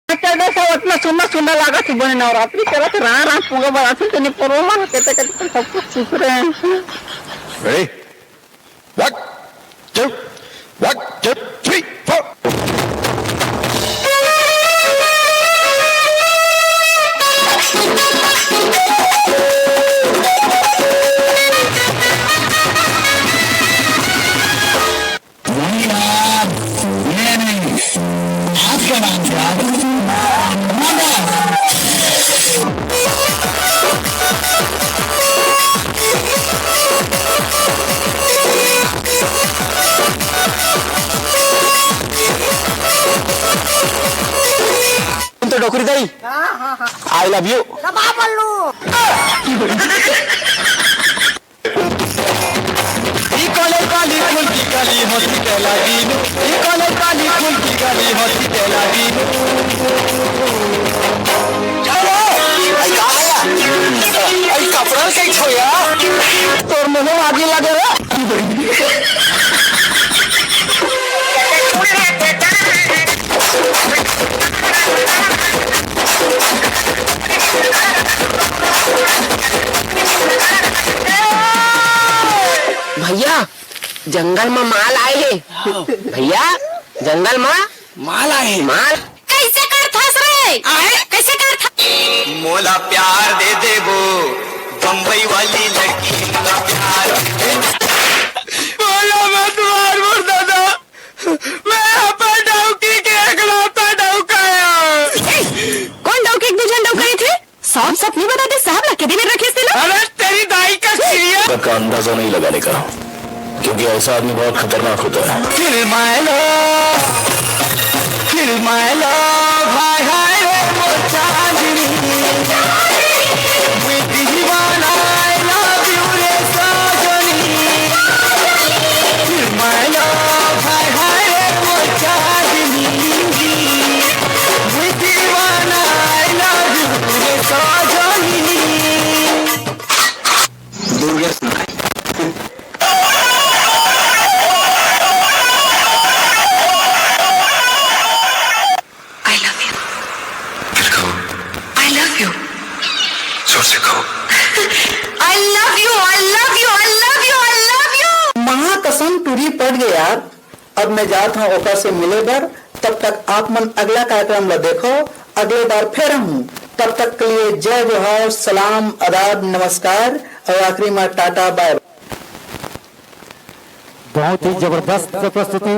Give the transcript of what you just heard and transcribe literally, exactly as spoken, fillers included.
चल दे सब, अतना सुंदर सुंदर लागत हे, बने नवरात्रि चलत हे, राम राम पूजा बजात हे, तेने परो मन कहते कहते सब कुछ पूछ रहे हैं। Ready? One, two, one, two, three, four. नहीं यार, ये नहीं। आपका नाम क्या है? तुम तो डोकरी दाई। हाँ, हाँ, हाँ। I love you। दबा बल्लू। ई कॉलेज वाली फुल्की काली हंसी के लागी नू। ई कॉलेज वाली फुल्की काली हंसी के लागी नू। चलो, आई का है? आई कपड़ा के छोया। तोर मुंह में आगी लगे रे। भैया, जंगल म माल आए हे। भैया, जंगल म माल आए हे। माल। कैसे करथस रे? आए? कैसे करथस? मोला प्यार दे देबो, बम्बई वाली लड़की मोला प्यार। बोला मत मार मोर दादा, मैं अपन डौकी के एकलौता डौका आंव। ए, कोन डौकी के दू झन डौका रहिथे? साफ साफ नहीं बता दे साहब ला, के दिन रखे थे ना? अरे तेरी दाई का सीरियल। का अंदाजा नहीं लगाने का, क्योंकि ऐसा आदमी बहुत खतरनाक होता है। फिर मायलो, फिर मायलो, भाई हाय रे मोर चांदनी। मैं दीवाना, I love you रे सजनी। फिर मायलो, भाई हाय रे मोर चांदनी। मैं दीवाना, I love you रे सजनी। Durgesh Narayan. I love you। फिर कहो। I love you। जोर से कहो। I love you, I love you, I love you, I love you। माँ कसम टूरी पड़ गया। अब मैं जात हूँ ओकर से मिले बर। तब तक आप मन अगला कार्यक्रम ला देखो, अगले बार फिर हूँ। तब तक के लिए जय जोहार, सलाम, आदाब, नमस्कार और आखिरी में टाटा, बाय बाय। बहुत ही जबरदस्त प्रस्तुति।